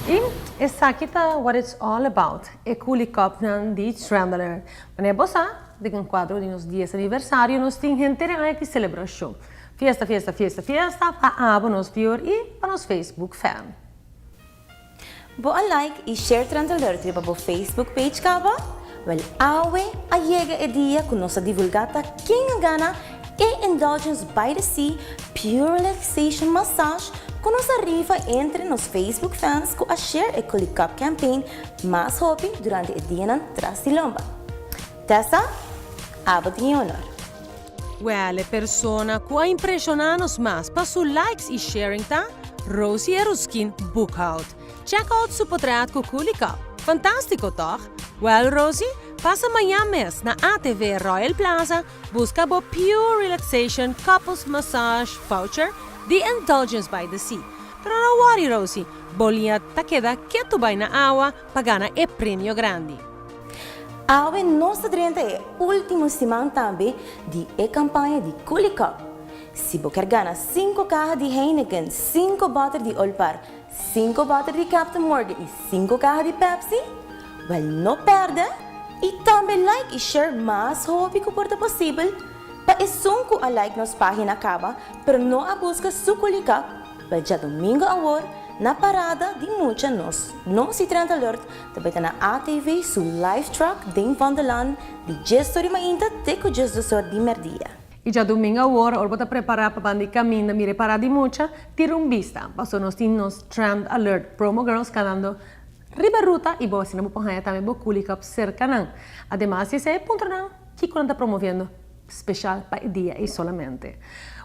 I esaki ta what it's all about, e Coolie Cupnan di Trend Alert. Manera bo sa, den kuadro di nos dies aniversario nos tin henter e aña di selebrashon. Fiesta, fiesta, fiesta, fiesta pa abo nos viewer i pa nos Facebook fan. Bo a like i share Trend Alert riba bo Facebook page kaba? Wel awe a yega e dia ku nos a divulgá ta ken a gana e Indulgence by the Sea Pure Relaxation Massage ku nos a rifa entre nos Facebook fans ku a share e Coolie Cup Campaign mas hopi durante e dianan tras di lomba. Tessa, abo tin e honor. Wel, e persona ku a impreshoná nos mas pa su likes i sharing ta Rosie Eruskin Boekhout. Check out su potret ku Coolie Cup. Fantástiko, tòg? Wel, Rosie, pasa mañan mes na ATV Royal Plaza Buska bo Pure Relaxation Couples Massage Voucher di Indulgence by the Sea. Pero no worry Rosie, bo liña ta keda ketu bai na awa pa gana e premio grandi. Awe nos ta drenta e ultimo siman tambe di e campaña di Coolie Cup. Si bo kier gana cinco caha di Heineken, cinco boter di Olpar, cinco boter di Captain Morgan y cinco caha di Pepsi, wel no perde y tambe like y share mas hopi cu por ta posibel pa esun cu a like nos pagina caba pero no a busca su culica, wel djadomingo awor na parada di mucha nos nos y Trend Alert ta bay ta na ATV su live truck den Vondellaan di djes or di mainta te cu 12 or di merdia. I djadumingu awor, ora bo ta prepará pa ban di kaminda mira e pará di mucha, tira un bista, pasobra nos tin nos Trend Alert Promo Girls kanando riba ruta i bo asina bo por haña tambe bo Coolie Cup serka nan. Ademas di esei e puntra nan kiko nan ta promoviendo speshal pa e dia ei solamente.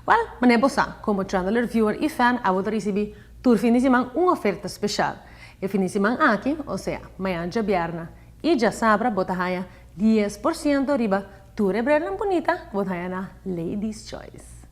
Wèl, manera bo sa, komo Trend Alert viewer i fan abo ta risibí tur fin di siman un oferta speshal. E fin di siman aki, osea mañana djabièrna i djasabra bo ta haña 10% riba Tur e brelnan bunita ku bo ta haña na Ladies Choice.